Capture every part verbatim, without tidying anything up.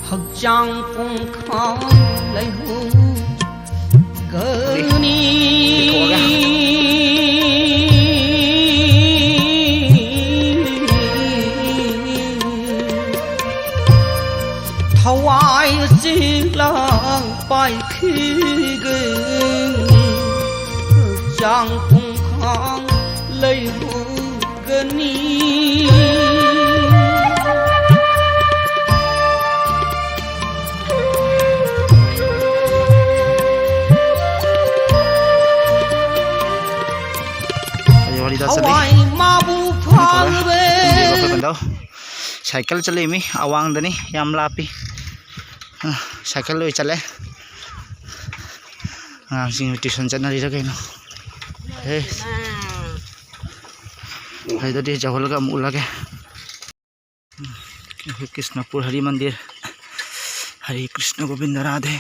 ꯍꯛꯆꯥꯡ ꯄꯨꯡꯈꯥꯡ ꯂꯩꯍꯧꯒꯅꯤ꯫ ꯊꯋꯥꯏ ꯆꯦꯡꯂꯥꯡ ꯄꯥꯏꯈꯤꯒꯅꯤ꯫ ꯍꯛꯆꯥꯡ ꯄꯨꯡꯈꯥꯡ ꯂꯩꯍꯧꯒꯅꯤ꯫ ꯑꯩ ꯋꯥꯔꯤꯗ ꯆꯠꯂꯤ꯫ ꯊꯋꯥꯏ ꯃꯥꯕꯨ ꯐꯥꯎꯔꯦ꯫ ꯇꯨꯝꯗꯦꯕ ꯑꯩꯈꯣꯏ ꯀꯟꯗꯧ꯫ ꯁꯥꯏꯀꯜ ꯆꯠꯂꯛꯏꯃꯤ, ꯑꯋꯥꯡꯗꯅꯤ, ꯌꯥꯝ ꯂꯥꯞꯄꯤ꯫ ꯑ, ꯁꯥꯏꯀꯜ ꯂꯣꯏ ꯆꯠꯂꯦ꯫ ꯑꯉꯥꯡꯁꯤꯡ ꯇ꯭ꯌꯨꯁꯟ ꯆꯠꯅꯔꯤꯔ ꯀꯩꯅꯣ? ꯑꯦ꯫ ꯑꯗꯨꯗꯤ ꯖꯧꯍꯜꯒ ꯑꯃꯨꯛ ꯎꯠꯂꯒꯦ꯫ ꯑꯩꯈꯣꯏ ꯀ꯭ꯔꯤꯁꯅꯄꯨꯔ ꯍꯔꯤ ꯃꯟꯗꯤꯔ꯫ ꯍꯔꯦ ꯀ꯭ꯔꯤꯁꯅ ꯒꯣꯕꯤꯟꯗ ꯔꯥꯙꯦ꯫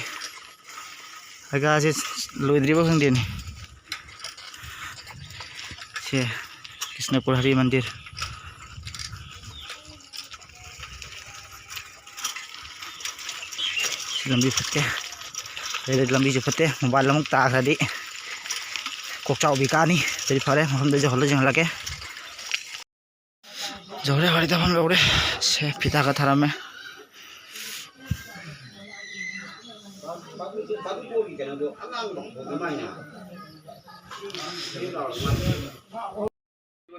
ꯖꯒꯥꯁꯦ ꯂꯣꯏꯗ꯭ꯔꯤꯕ ꯈꯪꯗꯦꯅꯦ꯫ ꯁꯦ ꯀ꯭ꯔꯤꯁꯅꯄꯨꯔ ꯍꯔꯤ ꯃꯟꯗꯤꯔ꯫ ꯂꯝꯕꯤ ꯐꯠꯇꯦ꯫ ꯂꯝꯕꯤꯁꯨ ꯐꯠꯇꯦ꯫ ꯃꯣꯕꯥꯏꯜ ꯑꯃꯨꯛ ꯇꯥꯈ꯭ꯔꯗꯤ ꯀꯣꯛꯆꯥꯎꯕꯤ ꯀꯥꯅꯤ꯫ ꯑꯗꯨꯗꯤ ꯐꯔꯦ, ꯃꯐꯝꯗ ꯌꯧꯍꯜꯂ ꯌꯦꯡꯍꯜꯂꯛꯀꯦ꯫ ꯌꯧꯔꯦ, ꯒꯥꯔꯤ ꯊꯝꯐꯝ ꯌꯧꯔꯦ꯫ ꯁꯦ, ꯐꯤꯗꯥꯒ ꯊꯥꯔꯝꯃꯦ꯫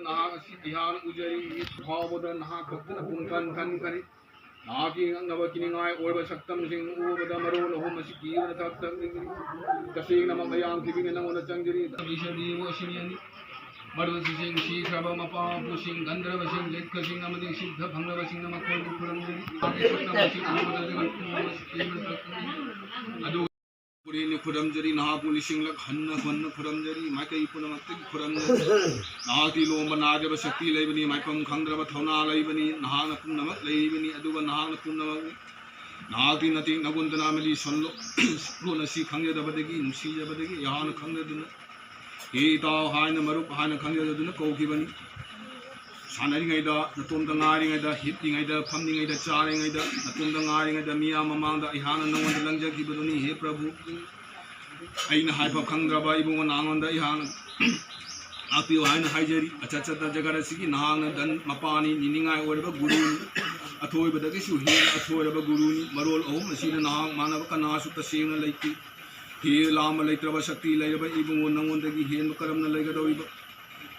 ꯅꯍꯥꯛ ꯑꯁꯤ ꯏꯍꯥꯟ ꯎꯖꯔꯤ, ꯃꯤꯠ ꯐꯥꯎꯕꯗ ꯅꯍꯥꯛ ꯈꯛꯇꯅ ꯄꯨꯡꯊꯟ ꯊꯟꯈ꯭ꯔꯦ꯫ ꯅꯍꯥꯛꯀꯤ ꯉꯛꯅꯕ ꯀꯤꯅꯤꯡꯉꯥꯏ ꯑꯣꯏꯕ ꯁꯛꯇꯝꯁꯤꯡ ꯎꯕꯗ ꯃꯔꯣꯜ ꯑꯍꯨꯝ ꯑꯁꯤ ꯀꯤꯕꯅ ꯊꯛ ꯊꯛ ꯅꯤꯛꯂꯤ꯫ ꯇꯁꯦꯡꯅꯃꯛ ꯃꯌꯥꯝ ꯊꯤꯕꯤꯅ ꯅꯉꯣꯟꯗ ꯆꯪꯖꯔꯤ꯫ ꯏꯁꯣꯔꯗꯤꯕꯨ ꯑꯁꯤꯅꯤ ꯑꯅꯤ꯫ ꯃꯔꯨꯞꯁꯤꯡ ꯁꯤꯈ꯭ꯔꯕ ꯃꯄꯥ ꯃꯄꯨꯁꯤꯡ, ꯒꯟꯙꯔꯕꯁꯤꯡ, ꯂꯤꯛꯈꯁꯤꯡ ꯑꯃꯗꯤ ꯁꯤꯗ ꯐꯪꯂꯕꯁꯤꯡꯅ ꯃꯈꯣꯏꯕꯨ ꯈꯨꯔꯨꯝꯖꯔꯤ꯫ ꯃꯍꯥꯛꯀꯤ ꯁꯛꯇꯝ ꯑꯁꯤ ꯎꯕꯗ ꯖꯒꯠ ꯄꯨꯝꯅꯃꯛ ꯀꯤꯕꯅ ꯊꯛ ꯊꯛ ꯅꯤꯛꯂꯤ꯫ ꯑꯗꯨꯒ ꯄꯨꯔꯦꯟꯅ ꯈꯨꯔꯝꯖꯔꯤ, ꯅꯍꯥꯛꯄꯨ ꯂꯤꯁꯤꯡꯂꯛ ꯍꯟꯅ ꯍꯟꯅ ꯈꯨꯔꯝꯖꯔꯤ, ꯃꯥꯏꯀꯩ ꯄꯨꯝꯅꯃꯛꯇꯒꯤ ꯈꯨꯔꯝꯖꯔꯤ꯫ ꯅꯍꯥꯛꯇꯤ ꯂꯣꯝꯕ ꯅꯥꯏꯗꯕ ꯁꯛꯇꯤ ꯂꯩꯕꯅꯤ, ꯃꯥꯏꯐꯝ ꯈꯪꯗ꯭ꯔꯕ ꯊꯧꯅꯥ ꯂꯩꯕꯅꯤ, ꯅꯍꯥꯛꯅ ꯄꯨꯝꯅꯃꯛ ꯂꯩꯔꯤꯕꯅꯤ, ꯑꯗꯨꯒ ꯅꯍꯥꯛꯅ ꯄꯨꯝꯅꯃꯛꯅꯤ꯫ ꯅꯍꯥꯛꯇꯤ ꯅꯇꯦꯛ ꯅꯒꯨꯟꯗꯅ ꯑꯃꯗꯤ ꯁꯣꯟꯂꯣ-, ꯂꯣꯟ ꯑꯁꯤ ꯈꯪꯖꯗꯕꯗꯒꯤ, ꯅꯨꯡꯁꯤꯖꯕꯗꯒꯤ, ꯌꯥꯍꯧꯅ ꯈꯪꯖꯗꯨꯅ "ꯍꯦ ꯏꯇꯥꯎ" ꯍꯥꯏꯅ, "ꯃꯔꯨꯞ" ꯍꯥꯏꯅ ꯈꯪꯖꯗꯗꯨꯅ ꯀꯧꯈꯤꯕꯅꯤ꯫ ꯁꯥꯟꯅꯔꯤꯉꯩꯗ, ꯅꯇꯣꯝꯇ ꯉꯥꯏꯔꯤꯉꯩꯗ, ꯍꯤꯞꯂꯤꯉꯩꯗ, ꯐꯝꯂꯤꯉꯩꯗ, ꯆꯥꯔꯤꯉꯩꯗ, ꯅꯇꯣꯝꯇ ꯉꯥꯏꯔꯤꯉꯩꯗ, ꯃꯤꯌꯥꯝ ꯃꯃꯥꯡꯗ ꯑꯩꯍꯥꯛꯅ ꯅꯉꯣꯟꯗ ꯂꯪꯖꯈꯤꯕꯗꯨꯅꯤ꯫ ꯍꯦ ꯄ꯭ꯔꯚꯨ, ꯑꯩꯅ ꯍꯥꯏꯐꯝ ꯈꯪꯗ꯭ꯔꯕ ꯏꯕꯨꯡꯉꯣ ꯅꯉꯣꯟꯗ ꯑꯩꯍꯥꯛꯅ ꯉꯥꯛꯄꯤꯌꯨ ꯍꯥꯏꯅ ꯍꯥꯏꯖꯔꯤ꯫ ꯑꯆꯠ ꯆꯠꯇ ꯖꯒꯠ ꯑꯁꯤꯒꯤ ꯅꯍꯥꯛꯅ ꯙꯟ ꯃꯄꯥꯅꯤ, ꯅꯤꯅꯤꯡꯉꯥꯏ ꯑꯣꯏꯔꯕ ꯒꯨꯔꯨꯅꯤ, ꯑꯊꯣꯏꯕꯗꯒꯤꯁꯨ ꯍꯦꯟꯅ ꯑꯊꯣꯏꯔꯕ ꯒꯨꯔꯨꯅꯤ꯫ ꯃꯔꯣꯜ ꯑꯍꯨꯝ ꯑꯁꯤꯗ ꯅꯍꯥꯛ ꯃꯥꯟꯅꯕ ꯀꯅꯥꯁꯨ ꯇꯁꯦꯡꯅ ꯂꯩꯇꯦ꯫ ꯍꯦ ꯂꯥꯝꯕ ꯂꯩꯇ꯭ꯔꯕ ꯁꯛꯇꯤ ꯂꯩꯔꯕ ꯏꯕꯨꯡꯉꯣ, ꯅꯉꯣꯟꯗꯒꯤ ꯍꯦꯟꯕ ꯀꯔꯝꯅ ꯂꯩꯒꯗꯧꯔꯤꯕ?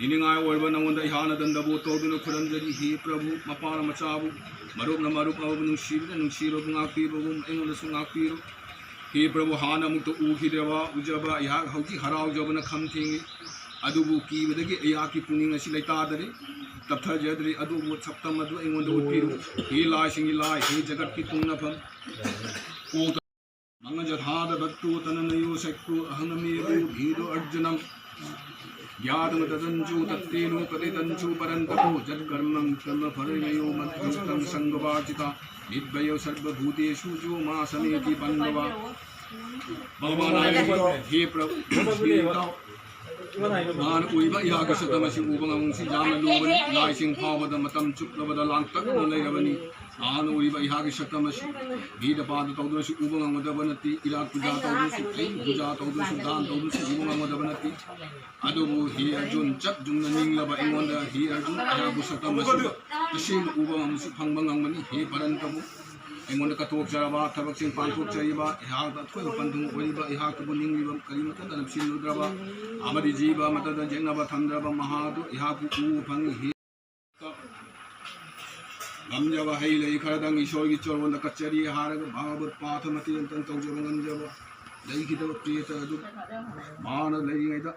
ꯅꯤꯅꯤꯡꯉꯥꯏ ꯑꯣꯏꯔꯕ ꯅꯉꯣꯟꯗ ꯑꯩꯍꯥꯛꯅ ꯗꯟꯗꯕꯣꯠ ꯇꯧꯗꯨꯅ ꯈꯨꯔꯨꯝꯖꯔꯤ꯫ ꯍꯦ ꯄ꯭ꯔꯚꯨ, ꯃꯄꯥꯅ ꯃꯆꯥꯕꯨ, ꯃꯔꯨꯞꯅ ꯃꯔꯨꯞ ꯑꯃꯕꯨ ꯅꯨꯡꯁꯤꯕꯗ ꯅꯨꯡꯁꯤꯔꯕ ꯉꯥꯛꯄꯤꯕꯒꯨꯝ ꯑꯩꯉꯣꯟꯗꯁꯨ ꯉꯥꯛꯄꯤꯔꯣ꯫ ꯍꯦ ꯄ꯭ꯔꯚꯨ, ꯍꯥꯟꯅ ꯑꯃꯨꯛꯇ ꯎꯈꯤꯗ꯭ꯔꯕ, ꯎꯖꯕ ꯑꯩꯍꯥꯛ ꯍꯧꯖꯤꯛ ꯍꯔꯥꯎꯖꯕꯅ ꯈꯝ ꯊꯦꯡꯉꯤ꯫ ꯑꯗꯨꯕꯨ ꯀꯤꯕꯗꯒꯤ ꯑꯩꯍꯥꯛꯀꯤ ꯄꯨꯛꯅꯤꯡ ꯑꯁꯤ ꯂꯩꯇꯥꯗꯔꯦ, ꯇꯞꯊꯖꯗ꯭ꯔꯦ꯫ ꯑꯗꯨꯕꯨ ꯁꯛꯇꯝ ꯑꯗꯨ ꯑꯩꯉꯣꯟꯗ ꯎꯠꯄꯤꯔꯨ꯫ ꯍꯦ ꯂꯥꯏꯁꯤꯡꯒꯤ ꯂꯥꯏ, ꯍꯦ ꯖꯒꯠꯀꯤ ꯇꯨꯡꯅꯐꯝ, ꯀꯣꯛꯇ ꯃꯪꯒꯖꯊꯥꯗ ꯚꯠꯇꯨ ꯇꯅꯅꯌꯣ ꯁꯛꯇꯨ ꯑꯍꯪꯅꯃꯦ ꯚꯨ ꯚꯤꯗꯣ ꯑꯔꯖꯨꯅꯝ ꯒ꯭ꯌꯥꯗꯃ ꯇꯗꯟꯆꯨ ꯇꯠꯇꯦꯅꯣ ꯀꯇꯤꯇꯟꯆꯨ ꯄꯔꯟꯇꯄꯣ ꯖꯠꯀꯔꯃꯪ ꯀꯔꯃ ꯐꯔꯃꯌꯣ ꯃꯠꯚꯨꯛꯇꯪ ꯁꯪꯒꯚꯥꯖꯤꯇꯥ ꯅꯤꯠꯚꯌꯣ ꯁꯔꯚꯚꯨꯇꯦꯁꯨ ꯖꯣ ꯃꯥ ꯁꯃꯦꯇꯤ ꯄꯟꯗꯚꯥ ꯚꯒꯋꯥꯟ ꯍꯥꯏꯔꯤꯕ ꯍꯦ ꯄ꯭ꯔꯚꯨ, ꯍꯦ ꯏꯇꯥꯎ, ꯅꯍꯥꯟ ꯎꯔꯤꯕ ꯑꯩꯍꯥꯛꯀꯤ ꯁꯛꯇꯝ ꯑꯁꯤ ꯎꯕ ꯉꯝꯕꯁꯤ ꯌꯥꯝꯅ ꯂꯨꯕꯅꯤ꯫ ꯂꯥꯏꯁꯤꯡ ꯐꯥꯎꯕꯗ ꯃꯇꯝ ꯆꯨꯞꯂꯕꯗ ꯂꯥꯡꯇꯛꯅ ꯂꯩꯔꯕꯅꯤ꯫ ꯅꯍꯥꯟ ꯎꯔꯤꯕ ꯑꯩꯍꯥꯛꯀꯤ ꯁꯛꯇꯝ ꯑꯁꯤ ꯚꯤꯗ ꯄꯥꯗ ꯇꯧꯗ꯭ꯔꯁꯨ ꯎꯕ ꯉꯝꯒꯗꯕ ꯅꯠꯇꯦ, ꯏꯔꯥꯠ ꯄꯨꯖꯥ ꯇꯧꯗ꯭ꯔꯁꯨ, ꯊꯩ ꯄꯨꯖꯥ ꯇꯧꯗ꯭ꯔꯁꯨ, ꯗꯥꯟ ꯇꯧꯗ꯭ꯔꯁꯨ ꯎꯕ ꯉꯝꯒꯗꯕ ꯅꯠꯇꯦ꯫ ꯑꯗꯨꯕꯨ ꯍꯦ ꯑꯔꯖꯨꯟ, ꯆꯞ ꯌꯨꯡꯅ ꯅꯤꯡꯂꯕ ꯑꯩꯉꯣꯟꯗ ꯍꯦ ꯑꯔꯖꯨꯟ, ꯑꯩꯍꯥꯛꯄꯨ ꯁꯛꯇꯝ ꯑꯁꯤꯗ ꯇꯁꯦꯡꯅ ꯎꯕ ꯉꯝꯕꯁꯤ ꯐꯪꯕ ꯉꯝꯒꯅꯤ꯫ ꯍꯦ ꯄꯔꯟꯇꯕꯨ, ꯑꯩꯉꯣꯟꯗ ꯀꯠꯊꯣꯛꯆꯔꯕ, ꯊꯕꯛꯁꯤꯡ ꯄꯥꯡꯊꯣꯛꯆꯔꯤꯕ, ꯑꯩꯍꯥꯛꯇ ꯑꯊꯣꯏꯕ ꯄꯟꯊꯨꯡ ꯑꯣꯏꯔꯤꯕ, ꯑꯩꯍꯥꯛꯇꯕꯨ ꯅꯤꯡꯂꯤꯕ ꯀꯔꯤꯃꯠꯇ ꯅꯞꯁꯤꯜꯂꯨꯗ꯭ꯔꯕ ꯑꯃꯗꯤ ꯖꯤꯕ ꯑꯃꯠꯇꯗ ꯌꯦꯛꯅꯕ ꯊꯝꯗ꯭ꯔꯕ ꯃꯍꯥꯛ ꯑꯗꯨ ꯑꯩꯍꯥꯛꯄꯨ ꯎꯕ ꯐꯪꯏ꯫ ꯍꯦ ꯉꯝꯖꯕ ꯍꯩ ꯂꯩ ꯈꯔꯗꯪ ꯏꯁꯣꯔꯒꯤ ꯆꯔꯣꯟꯗ ꯀꯠꯆꯔꯤ ꯍꯥꯏꯔꯒ ꯚꯥꯒꯕꯠ ꯄꯥꯊ ꯃꯇꯦꯛ ꯑꯃꯇꯪ ꯇꯧꯖꯕ ꯉꯝꯖꯕ ꯂꯩꯈꯤꯗꯕ ꯄ꯭ꯔꯦꯇ ꯑꯗꯨ ꯃꯥꯅ ꯂꯩꯔꯤꯉꯩꯗ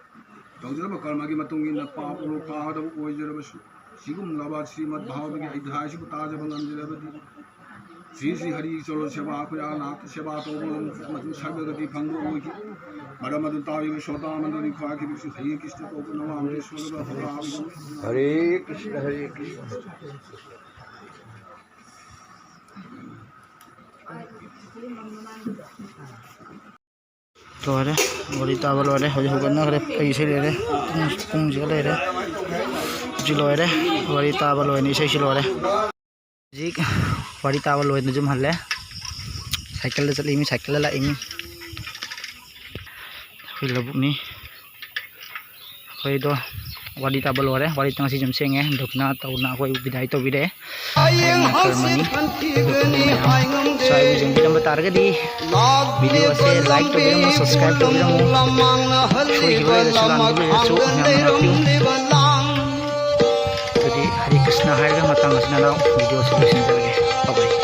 ꯇꯧꯖꯔꯕ ꯀꯔꯃꯒꯤ ꯃꯇꯨꯡ ꯏꯟꯅ ꯄꯥꯞ ꯑꯣꯏꯔꯣ ꯇꯥꯒꯗꯕ ꯑꯣꯏꯖꯔꯕꯁꯨ, ꯁꯤꯒꯨꯝꯂꯕ ꯁ꯭ꯔꯤꯃꯗ ꯚꯥꯒꯕꯠꯀꯤ ꯑꯙ꯭ꯌꯥꯏꯁꯤꯕꯨ ꯇꯥꯖꯕ ꯉꯝꯖꯔꯕꯗꯤ, ꯁ꯭ꯔꯤ ꯁ꯭ꯔꯤ ꯍꯔꯤ ꯆꯔꯣꯟ ꯁꯦꯕꯥ ꯑꯩꯈꯣꯏ ꯑꯅꯥꯊ ꯁꯦꯕꯥ ꯇꯧꯕ ꯉꯝ-, ꯑꯃꯁꯨꯡ ꯁꯔꯒꯒꯇꯤ ꯐꯪꯕ ꯑꯣꯏꯈꯤ꯫ ꯃꯔꯝ ꯑꯗꯨꯅ ꯇꯥꯔꯤꯕ ꯁ꯭ꯔꯣꯇꯥ ꯃꯟꯗꯂꯤ ꯈ꯭ꯋꯥꯏꯈꯤꯕꯁꯨ ꯍꯔꯦ ꯀ꯭ꯔꯤꯁꯅ ꯀꯧꯕ ꯅꯃꯥꯝ ꯁꯣꯜꯂꯒ ꯍꯣꯔꯥ ꯍꯔꯦ ꯀ꯭ꯔꯤꯁꯅ, ꯍꯔꯦ ꯀ꯭ꯔꯤꯁꯅ꯫ ꯂꯣꯏꯔꯦ꯫ ꯋꯥꯔꯤ ꯇꯥꯕ ꯂꯣꯏꯔꯦ꯫ ꯍꯧꯖꯤꯛ ꯍꯧꯒꯠꯅꯈ꯭ꯔꯦ꯫ ꯑꯩ ꯏꯁꯩ ꯂꯩꯔꯦ꯫ ꯄꯨꯡ, ꯄꯨꯡꯁꯤꯒ ꯂꯩꯔꯦ꯫ ꯍꯧꯖꯤꯛ ꯂꯣꯏꯔꯦ꯫ ꯋꯥꯔꯤ ꯇꯥꯕ ꯂꯣꯏꯔꯦ꯫ ꯏꯁꯩꯁꯤ ꯂꯣꯏꯔꯦ꯫ ꯍꯧꯖꯤꯛ ꯋꯥꯔꯤ ꯇꯥꯕ ꯂꯣꯏꯅ ꯌꯨꯝ ꯍꯜꯂꯦ꯫ ꯁꯥꯏꯀꯜꯗ ꯆꯠꯂꯤꯃꯤ, ꯁꯥꯏꯀꯜꯗ ꯂꯥꯛꯏꯃꯤ꯫ ꯑꯩꯈꯣꯏ ꯂꯧꯕꯨꯛꯅꯤ꯫ ꯑꯩꯈꯣꯏꯗꯣ ꯋꯥꯔꯤ ꯇꯥꯕ ꯂꯣꯏꯔꯦ꯫ ꯋꯥꯔꯤ ꯉꯁꯤ ꯌꯨꯝ ꯁꯦꯡꯉꯦ꯫ ꯗꯨꯛꯅ ꯇꯧꯅ ꯑꯩꯈꯣꯏ ꯕꯤꯗꯥꯏ ꯇꯧꯕꯤꯔꯦ꯫ ꯍꯌꯦꯡ ꯍꯥꯏꯅ ꯈꯨꯔꯨꯝꯃꯅꯤ꯫ ꯍꯪꯆꯤꯠ ꯈꯟꯊꯤꯒꯅꯤ ꯑꯗꯨꯒ ꯃꯌꯥꯝ ꯍꯥꯏ ꯉꯝꯗꯦ꯫ ꯁ꯭ꯋꯥꯏꯕꯨ ꯌꯦꯡꯕꯤꯔꯝꯕ ꯇꯥꯔꯒꯗꯤ ꯂꯥꯛꯂꯤꯕ ꯚꯤꯗꯤꯑꯣ ꯑꯁꯦ ꯂꯥꯏꯛ ꯇꯧꯕꯤꯔꯝꯃꯨ, ꯁꯕꯁꯀ꯭ꯔꯥꯏꯕ ꯇꯧꯕꯤꯔꯝꯃꯨ꯫ ꯁꯣꯏꯈꯤꯕ ꯂꯩꯔꯁꯨ, ꯂꯥꯟꯈꯤꯕ ꯂꯩꯔꯁꯨ ꯃꯌꯥꯝꯅ ꯉꯥꯛꯄꯤꯌꯨ꯫ ꯑꯗꯨꯗꯤ ꯍꯔꯦ ꯀ꯭ꯔꯤꯁꯅ ꯍꯥꯏꯔꯒ ꯃꯇꯥꯡ ꯑꯁꯤꯅ ꯅꯅꯥꯎ ꯚꯤꯗꯤꯑꯣ ꯑꯁꯤ ꯂꯣꯏꯁꯤꯟꯖꯔꯒꯦ꯫ Bye bye꯫